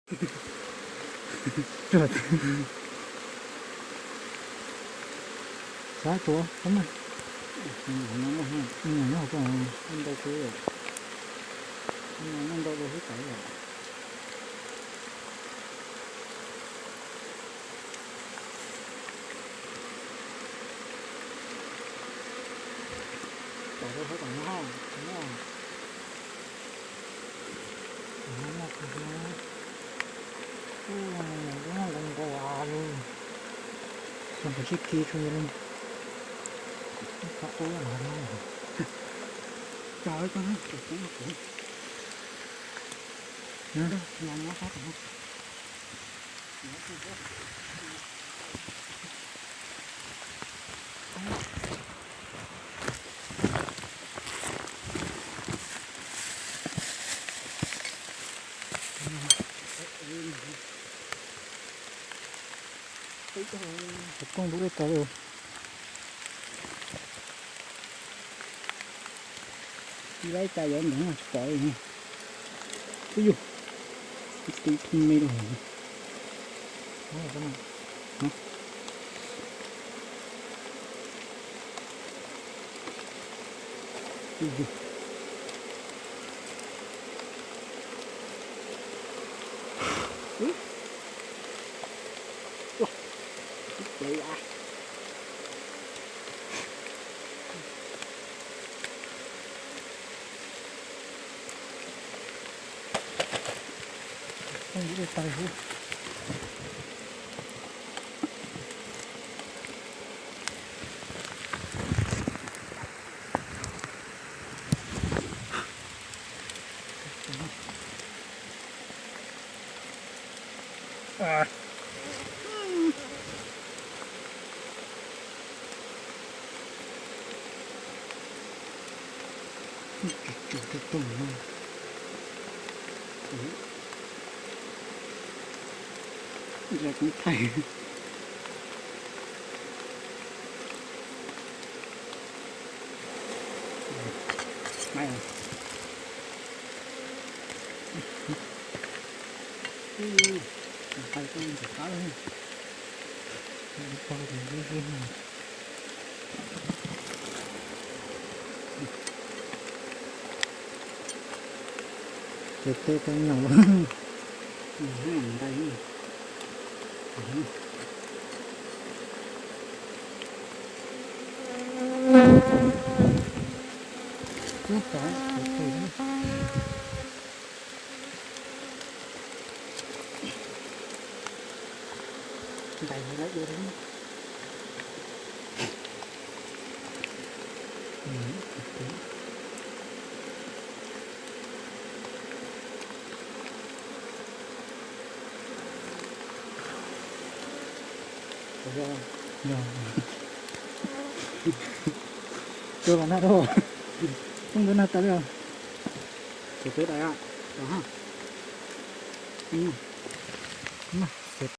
Xav tuav, xav mas. Nyob hauv ko, ntau xwb, nyob ntau dua xwb tawv yom. Tom rau sab tom no, no, no, lub no zoo nkaus li, zoo nkaus sib khi tshua li. Qhov qub no, cog cog no, cog no, cog no. Poob dub dej tas li. Ib laib tas yuav ntawd no tsis pom li. Ub yus, ib tug me lawm. Tsuj tsuj tsuj no. Ua kuv thaij. Ces tej tau nyaum los. Ntais lawv dua li. Tua los nag rau, poob ntawd nag tas li os. Tus twb dai, nag.